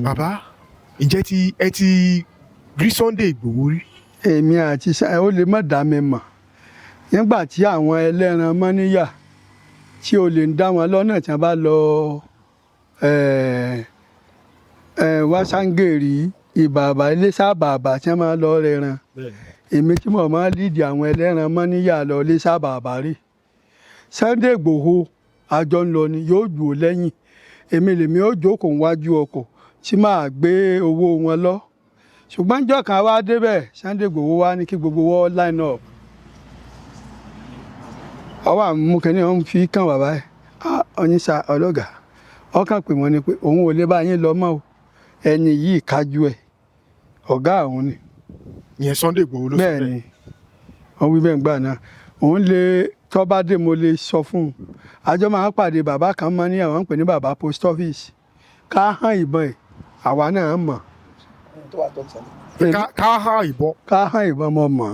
Bàbá, ǹjẹ́ tí ẹ ti rí Sunday Ìgbòho rí? Èmi àti ó lè má dá mi mọ̀ nígbà tí àwọn ẹlẹ́ran mọ́níyà tí o lè ń dá wọn lọ́nà tí wọ́n bá lọ wá sáńgèrì ìbàbà iléṣà bàbà tí wọ́n máa lọ rẹran. Èmi tí mo máa lead àwọn ẹlẹ́ran mọ́níyà lọ iléṣà bàbà rí. Sunday Ìgbòho, àjọ ń lọ ni, yóò jù ó lẹ́yìn èmi, lèmi ó jókòó wájú ọkọ̀ tí màá gbé owó wọn lọ. Ṣùgbọ́n ìjọ́ kan wá débẹ̀, Sunday Ìgbòho wá ní kí gbogbo wọn line up. Ọwọ́ àmú kẹ́ni ọ̀hún fi kàn wá báyìí. Ah, ọ̀yìnsá ọlọ́gàá ọkàn pè wọ́n ni pé òun ò lè bá yín lọ mọ́ o, ẹni yìí kájú ẹ̀, ọ̀gá àwọn ni. Ìyẹn Sunday Igboho ló sọ? Bẹ́ẹ̀ ni wọ́n wí bẹ́ẹ̀ gbà náà. Òun lè tọ́ba dé, mo lè sọ fún un. Àjọ máa ń pàdé bàbá kan mọ́ ní àwọn ń pè ní bàbá post office, ká hàn ìbọn ẹ̀, àwa náà mọ̀. Ká há ìbọn? Ká hàn ìbọn, mọ̀ mọ́,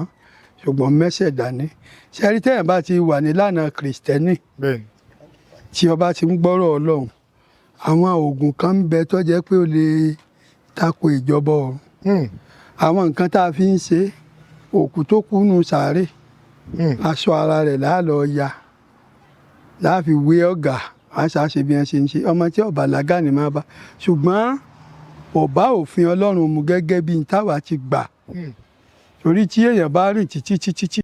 ṣùgbọ́n mẹ́sẹ̀ dání. Ṣẹ́rí tẹ́yìn bá ti wà nílànà Kìrìsìtẹ́nì, tí ọba ti ń gbọ́rọ̀ Ọlọ́run, àwọn oògùn kan ń bẹ tó jẹ́ pé ó lè tako ìjọba ọ̀run. Àwọn nǹkan tá a fi ń ṣe, òkú tó kú nù sàárè, aṣọ ara rẹ̀ láàlọ́ ya láàfi wé ọ̀gá àṣà ṣe bí wọ́n ṣe ń ṣe. Ọmọ tí ọba làgà ni máa bá, ṣùgbọ́n ọba òfin Ọlọ́run mu gẹ́gẹ́ bí n táwa ti gbà. Torí tí èèyàn bá rìn títí títí tí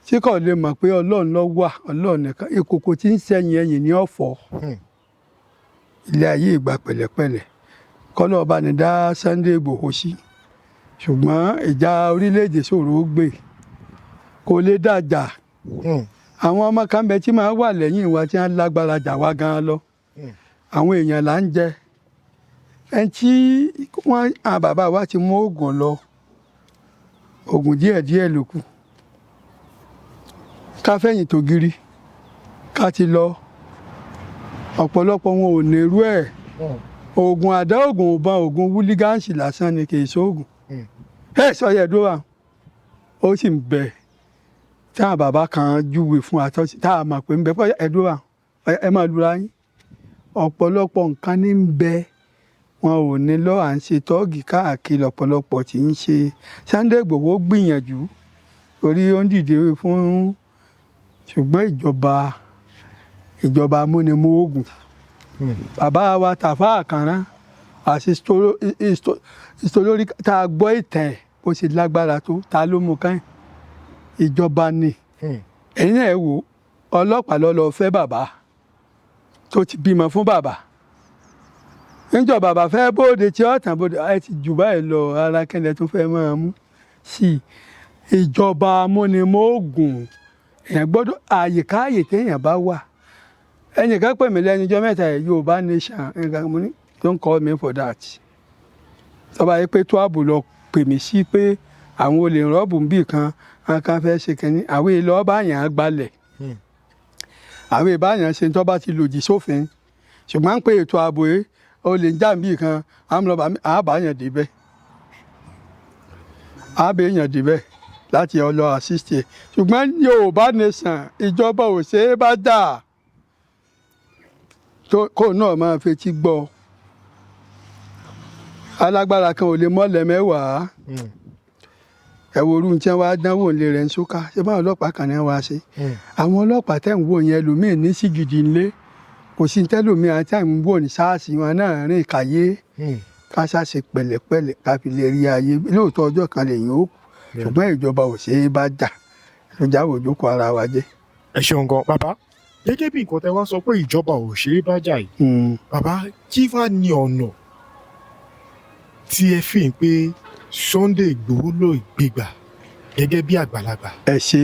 tí kò lè mọ̀ pé Ọlọ́run ló wà, Ọlọ́run nìkan, ìkòkò tí ń sẹ́yìn ẹ̀yìn ní ọ̀fọ̀. Ilé ayé ìgbà pẹ̀lẹ́pẹ̀lẹ́. Kọ́lọ́ ọba ní dá Sunday Igboho sí, ṣùgbọ́n ìjà orílẹ̀-èdè ṣòro ó gbé, kò lè dàjà. Àwọn ọmọ kan bẹ tí máa wà lẹ́yìn wa tí wọ́n lágbára jà wá gan-an lọ. Àwọn èèyàn là ń jẹ ẹni tí wọ́n, àwọn bàbá wa ti mú oògùn lọ, oògùn díẹ̀díẹ̀ ló kù ká fẹ̀yìn tògiri ká ti lọ. Ọ̀pọ̀lọpọ̀ wọn ò ní irú ẹ̀. Oògùn àdá, oògùn ìbọn, oògùn hooligans lásán ni, kì í ṣoògùn. Ẹ sọ yẹ dúró wa, ó sì ń bẹ tí àwọn bàbá kan júwe fún wa tá a mọ̀ pé ń bẹ pé ẹ dúró wa, ẹ máa lura yín. Ọ̀pọ̀lọpọ̀ nǹkan ní ń bẹ wọn ò ní lọ. À ń ṣe tọ́ọ̀gì káàkiri, ọ̀pọ̀lọpọ̀ tí ń ṣe. Sunday Igboho gbìyànjú torí ó ń dìde fún, ṣùgbọ́n ìjọba amúnimóògùn. Bàbá wa Tàfà Àkànrán àti ìstolórí tá a gbọ́ ìtàn ẹ̀ bó ṣe lágbára tó, ta ló mú káyìn? Ìjọba ni. Ẹ̀yin náà ẹ wò, ọlọ́pàá ló lọ fẹ́ bàbá tó ti bímọ fún bàbá níjọ́ bàbá fẹ́ bóde tí ọ̀tàn bóde. Ẹ ti jù báyìí lọ, ara kẹ́lẹ́ tó fẹ́ máa mú sí ìjọba amúnimóògùn. Èèyàn gbọ́dọ̀ àyíká, àyè téèyàn bá wà. Ẹnìkan pè mí lẹ́nu ọjọ́ mẹ́ta yìí, Yorùbá Nation nǹkan. Mo ní, "Don't call me for that." Tọ́ba yìí pé tó ààbò lọ pè mí sí pé àwọn olè rọ́ọ̀bù bì kan, àwọn kan fẹ́ ṣe kínní, àwọn èèlò ọba yàn án gbalẹ̀, àwọn ìbáyàn ṣe tó bá ti lòdì sófin. Ṣùgbọ́n pé ètò ààbò yìí, olè ń jà níbì kan, àbáyàn débẹ̀, àbẹ̀yàn débẹ̀ láti ọlọ assist ẹ̀. Ṣùgbọ́n Yorùbá Nation, ìjọba ò ṣe é bá dà tó kó náà máa fetí gbọ́. Alágbára kan ò lè mọ́lẹ̀ mẹ́wàá. Ẹ wo orú tí wọ́n wá dánwò nílé rẹ̀ ń sóká. Ṣé báwọn ọlọ́pàá kan náà wá ṣe? Àwọn ọlọ́pàá tẹ̀ ń wò yẹn, ẹlòmíì ní sìgìdì ńlé, kò sí tẹ́lòmíì àti àwọn wò ní SARS wọn náà rìn káyé. Ká ṣàṣe pẹ̀lẹ́pẹ̀lẹ́ ká fi lè rí ayé. Lóòótọ́ ọjọ́ kan lèyìn ó kù, ṣùgbọ́n ìjọba ò ṣe é bá jà ló jáwọ́ òjókòó ara wa jẹ́. Ẹ ṣeun gan, bàbá. Gẹ́gẹ́ bí nǹkan tẹ́ wá sọ pé ìjọba ò ṣe é bá jà yìí, bàbá, kí wá ní ọ̀nà tí ẹ fi ń pé Sunday Igboho ló gbégbà gẹ́gẹ́ bí àgbàlagbà? Ẹ ṣe,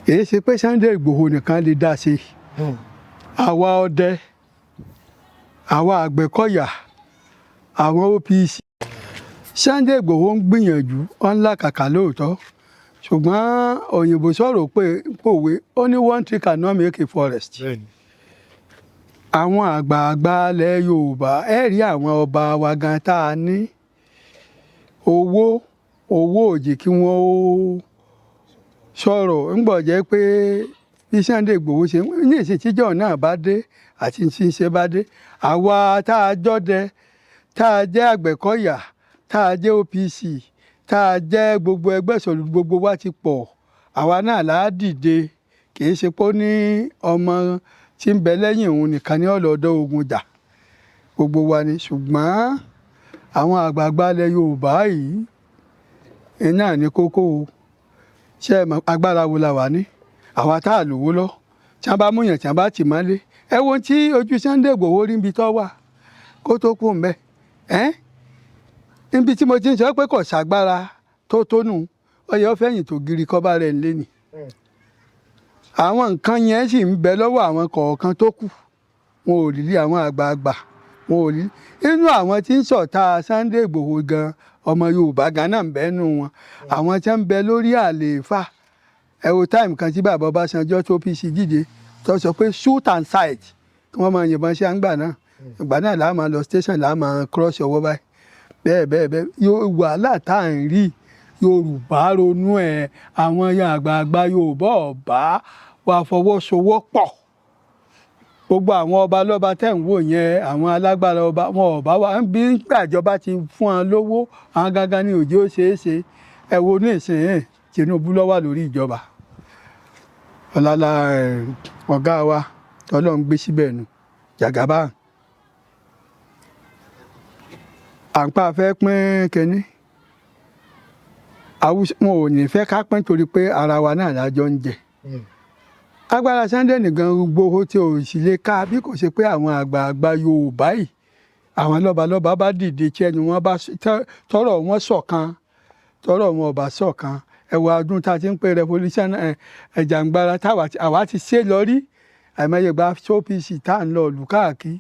kìí ṣe pé Sunday Igboho nìkan lè dá ṣe. Àwa ọdẹ, àwa àgbẹ̀kọ̀yà, àwọn OPC. Sunday Igboho ń gbìyànjú, ó ń làkàkà lóòótọ́, ṣùgbọ́n òyìnbó sọ̀rọ̀ pé pòwe, ó ní, "One tree cannot make a forest." Àwọn àgbààgbà ilẹ̀ Yorùbá, ẹ rí àwọn ọba wa gan tá a ní, owó owó ò jẹ́ kí wọ́n ó sọ̀rọ̀. Ńgbọ̀ jẹ́ pé bí Sunday Igboho ṣe ní ìsìn tíjọ́ náà bá dé àti tí ń ṣe bá dé, àwa tá a jọ́dẹ, tá a jẹ́ Àgbẹ̀kọ̀yà, tá a jẹ́ OPC, tá a jẹ́ gbogbo ẹgbẹ́ ìṣòlù, gbogbo wa ti pọ̀, àwa náà là á dìde. Kì í ṣe pé ó ní ọmọ tí ń bẹ lẹ́yìn òun nìkan ní ọ̀lọ́dọ̀ ogun jà, gbogbo wa ni. Ṣùgbọ́n àwọn àgbààgbà ilẹ̀ Yorùbá yìí iná ní kókó o. Ṣé ẹ mọ̀ agbára wo la wà ní? Àwa tá a lówó lọ, tí wọ́n bá mú yàn, tí wọ́n bá tì mọ́lé, ẹ wo tí ojú Sunday Igboho rí níbi tó wà kó tó kú mbẹ́ ẹ́. Níbi tí mo ti ń sọ pé kò ságbára tó tónù, ọyọ fẹ̀yìn tó giri kọ́ bá rẹ̀ ń lé ni. Àwọn nǹkan yẹn sì ń bẹ lọ́wọ́ àwọn kọ̀ọ̀kan tó kù. Wọn ò rí àwọn àgbààgbà, wọn ò rí inú àwọn tí ń ṣọ̀tá Sunday Igboho gan. Ọmọ Yorùbá gan náà ń bẹ nù wọn, àwọn tí ń bẹ lórí àlééfà. Ẹ wo time kan tí bàbá Ọbásanjọ́ tó OPC dìde, tó sọ pé shoot at sight, kí wọ́n máa yìnbọn sí àǹgbà náà. Ìgbà náà làá máa lọ station, làá máa cross ọwọ́ báyìí, bẹ́ẹ̀ bẹ́ẹ̀ bẹ́ẹ̀. Yóò wàhálà tá à ń rí. Yorùbá ronú ẹ̀, àwọn àgbààgbà Yorùbá ọ̀bá wa fọwọ́sowọ́pọ̀. Gbogbo àwọn ọba lọ́ba tẹ̀ ń wò yẹn, àwọn alágbára ọba wọn, ọba wa ń bí gbàjọba ti fún wọn lówó, àwọn gangan ni òjò ṣeé ṣe. Ẹ wo ní ìsìn, Tinubu ló wà lórí ìjọba. Ọ̀làlà ọ̀gá wa tọ́lọ́ ń gbé síbẹ̀ nù Jàgàbá. À ń pa fẹ́ pín kínní, wọn ò ní fẹ́ ká pín torí pé ara wa náà lájọ ń jẹ. Agbára Sunday nìkan Igboho tí ò sì lè ká bí kò ṣe pé àwọn àgbààgbà Yorùbá yìí. Àwọn lọ́balọ́ba bá dìde tí ẹnu wọn bá tọrọ wọn ṣọ̀kan, tọrọ wọn ò bá ṣọ̀kan. Ẹ wo ọdún tá a ti ń pè revolution ẹ̀jàngbara táwa àwa ti ṣe lọ rí, àìmọye gba OPC tá à ń lọ ìlú káàkiri,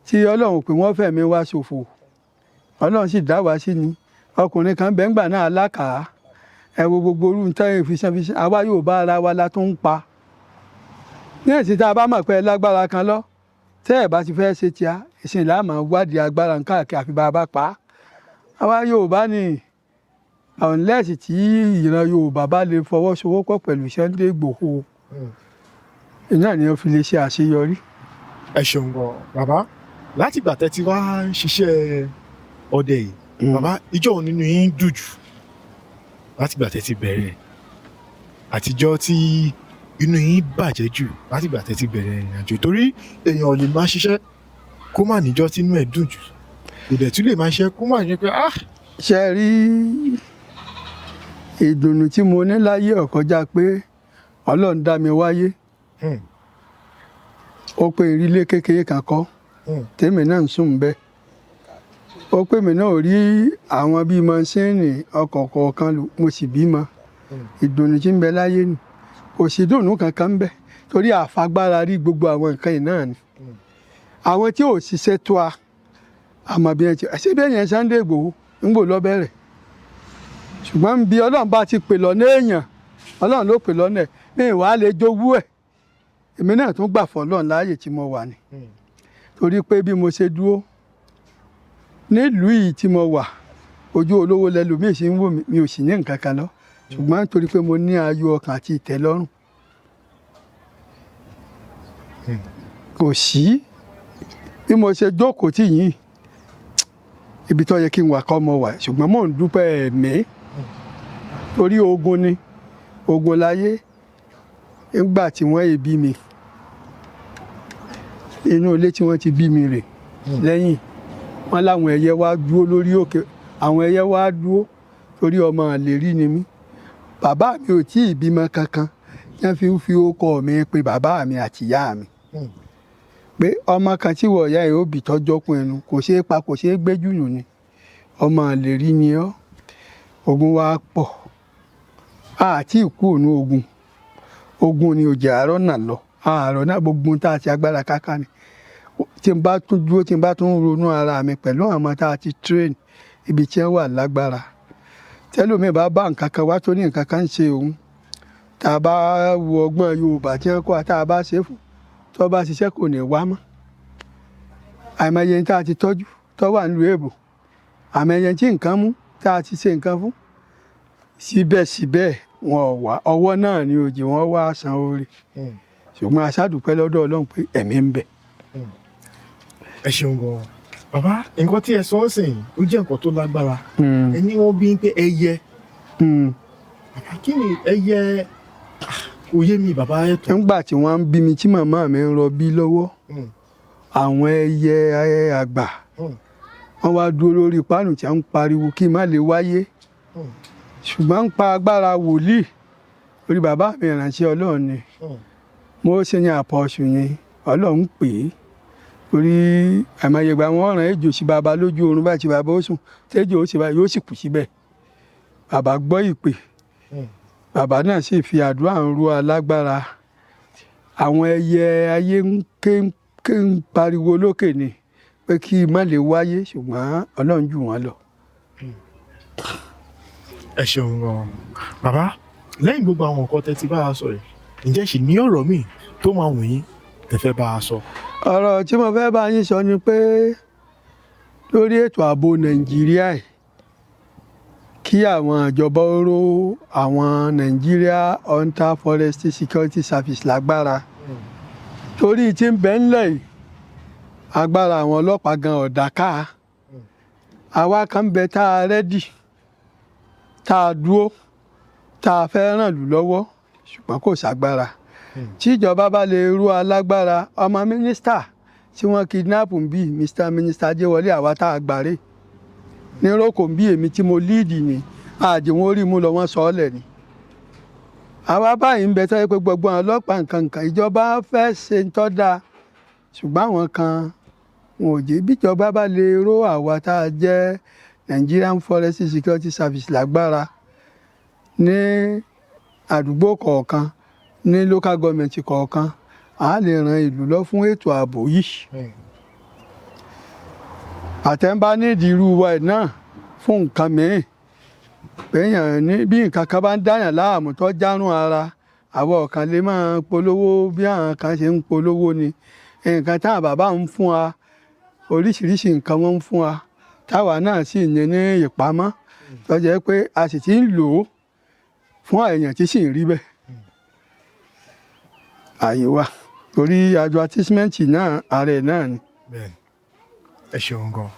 tí Ọlọ́run pé wọ́n fẹ̀mí wá ṣòfò, Ọlọ́run sì dá wa sí ni. Ọkùnrin kan bẹ́ẹ̀ ńgbà náà alákàá. Ẹ wo gbogbo orú nǹkan ìfisàn fisàn, àwa yóò bá ara wa la tún ń pa ní ẹ̀sìn. Tá a bá mọ̀ pé ẹ lágbára kan lọ, tẹ́ ẹ̀ bá ti fẹ́ ṣe tíá ìsìn là máa wádìí agbára káàkiri, àfi bá a bá pa á. Àwa Yorùbá ni, unless tí ìran Yorùbá bá lè fọwọ́sowọ́pọ̀ pẹ̀lú Sunday Igboho, iná ni ó fi lè ṣe àṣeyọrí. Ẹ ṣeun gan, bàbá. Láti ìgbà tẹ́ ti wá ń ṣiṣẹ́ ọdẹ yìí, bàbá, ìjọ́ wo nínú yín dùn jù láti ìgbà tẹ́ ti bẹ̀rẹ̀, àtijọ́ tí inú yín bàjẹ́ jù láti ìgbà tẹ́ ti bẹ̀rẹ̀ ìrìn àjò? Torí èèyàn ò lè máa ṣiṣẹ́ kó má níjọ́ tí inú ẹ̀ dùn jù, kò dẹ̀ tún lè máa ṣiṣẹ́ kó má ṣe pé ah. Ṣe rí ìdùnnú tí mo ní láyé ó kọjá pé Ọlọ́run dá mi wáyé, ó pé ìrílé kékeré kan kọ́, tèmi náà ń sùn bẹ́ẹ̀, ó pé mi náà rí àwọn bíi mọ́ṣíìnì ọkọ̀ kọ̀ọ̀kan lò, mo sì bímọ. Ìdùnnú tí ń bẹ láyé nù, kò sí ìdùnnú kankan ń bẹ, torí àfagbára rí gbogbo àwọn nǹkan yìí náà ni. Àwọn tí ò ṣiṣẹ́ tó a àmọ́ bí ẹ ti ṣé bí èèyàn Sunday Igboho ń gbò lọ bẹ̀rẹ̀, ṣùgbọ́n bí Ọlọ́run bá ti pè lọ́nà èèyàn, Ọlọ́run ló pè lọ́nà ẹ̀, mi ìwà lè jowú ẹ̀. Èmi náà tún gbà fọ́ Ọlọ́run láàyè tí mo wà ní, torí pé bí mo ṣe dúró nílùú yìí tí mo wà, ojú olówó lẹlòmíì ṣe ń wò mí, mi ò sì ní nǹkan kan lọ, ṣùgbọ́n torí pé mo ní ayọ̀ ọkàn àti ìtẹ́lọ́rùn. Kò sí bí mo ṣe jókòó tì yín, ibi tó yẹ kí n wà kọ́ mo wà, ṣùgbọ́n mò ń dúpẹ́ ẹ̀mí, torí ogun ni, ogun láyé. Nígbà tí wọ́n yé bí mi, inú ilé tí wọ́n ti bí mi rè lẹ́yìn wọ́n láwọn ẹyẹ wá dúró lórí òkè, àwọn ẹyẹ wá dúró, torí ọmọ àlèrí ni mí. Bàbá mi ò tí ì bímọ kankan, wọ́n fi ń fi orúkọ mi pe bàbá mi àti ìyá mi pé ọmọ kan tí wọ̀ ìyá yìí ó bì tọ́jọ́ kún ẹnu, kò ṣeé pa, kò ṣeé gbé jùnù ni, ọmọ àlèrí ni ọ́. Ogun wa pọ̀, àti ìkú òun ogun, ogun ni òjì àárọ̀ náà lọ àárọ̀ náà, gbogbo ohun tá a ti agbára káká ni. Tí n bá tún dúró, tí n bá tún ronú ara mi pẹ̀lú àwọn ọmọ tá a ti train, ibi tí wọ́n wà lágbára, tẹ́lómi bá bá nǹkan kan wá tó ní nǹkan kan ń ṣe òun, tá a bá wo ọgbọ́n Yorùbá tí wọ́n kọ́, tá a bá ṣe fún, tó bá ṣiṣẹ́, kò ní wá mọ́. Àìmọye tá a ti tọ́jú tó wà nílùú èbò, àìmọye tí nǹkan mú tá a ti ṣe nǹkan fún, síbẹ̀síbẹ̀ wọn ò wá. Ọwọ́ náà ni òjì wọn wá san oore, ṣùgbọ́n a ṣàdúpẹ́ lọ́dọ̀ Ọlọ́run pé ẹ̀mí ń bẹ. Ẹ ṣeun gan, bàbá. Nǹkan tí ẹ sọ ń sìn, ó jẹ́ nǹkan tó lágbára. Ẹ ní wọ́n bí pé ẹyẹ, bàbá, kí ni ẹyẹ? Kò yé mi, bàbá, ẹ tó. Nígbà tí wọ́n ń bí mi, tí màmá mi ń rọbí lọ́wọ́, àwọn ẹyẹ àgbà wọ́n wá dúró lórí páànù tí wọ́n ń pariwo kí n má lè wáyé, ṣùgbọ́n ń pa agbára wòlíì orí bàbá mi, ìránṣẹ́ Ọlọ́run ni. Mo ṣe ní àpọ̀ṣù yẹn, Ọlọ́run pè é, torí àìmọye ìgbà wọn rán ejò sí bàbá lójú oorun báyìí, tí bàbá ó sùn, tẹ́jọ́ ó sì báyìí, yóò sì kú síbẹ̀. Bàbá gbọ́ ìpè, bàbá náà sì fi àdúrà ń ru alágbára. Àwọn ẹyẹ ayé ń ké ké, ń pariwo lókè ni pé kí n má lè wáyé, ṣùgbọ́n Ọlọ́run jù wọ́n lọ. Ẹ ṣeun gan, bàbá. Lẹ́yìn gbogbo àwọn nǹkan tẹ́ ti bá a sọ yìí, ǹjẹ́ ṣì ní ọ̀rọ̀ míì tó máa wù yín tẹ́ fẹ́ bá a sọ? Ọ̀rọ̀ tí mo fẹ́ bá yín sọ ni pé lórí ètò ààbò Nàìjíríà yìí, kí àwọn ìjọba ó ró àwọn Nigeria Hunter Forestry Security Service lágbára, torí tí ń bẹ ńlẹ̀ yìí, agbára àwọn ọlọ́pàá gan ọ̀dà ká. Àwa kan ń bẹ tá a ready, tá a dúró, tá a fẹ́ ràn lù lọ́wọ́, ṣùgbọ́n kò ságbára. Tí ìjọba bá lè rú alágbára, ọmọ mínísítà tí wọ́n kidnap ń bí, Mr Minister Ajéwọlé, àwa tá a gbàre ní roko ń bí, èmi tí mo lead ní àjẹ́ wọn rí mú lọ, wọ́n sọ ọ́ lẹ̀ ni. Àwa báyìí ń bẹ tọ́ pé gbogbo àwọn ọlọ́pàá nǹkan nǹkan, ìjọba fẹ́ ṣe ń tọ́ da, ṣùgbọ́n àwọn kan Wọn ò jẹ́ bíjọba bá lè ró àwa tá a jẹ́ Nigerian Forest Security Service lágbára ní àdúgbò kọ̀ọ̀kan, ní local government kọ̀ọ̀kan, a lè ran ìlú lọ fún ètò ààbò yìí. Àtẹ̀ǹbá nídìí irú wa ẹ̀ náà fún nǹkan mìíràn, péyàn ní bí nǹkan kan bá ń dáyàn láàmú tó járùn ara, àwọn ọ̀kan lè máa polówó bí àwọn kan ṣe ń polówó ni. Nǹkan táwọn bàbá ń fún wa, oríṣiríṣi nǹkan wọ́n ń fún wa, táwa náà sì ní ní ìpamọ́, tó jẹ́ pé a sì ti ń lò ó fún èèyàn tí sì ń rí bẹ́ẹ̀. Àyè wa torí advertisement náà, ààrẹ náà ni. Bẹ́ẹ̀ni, ẹ ṣeun gan.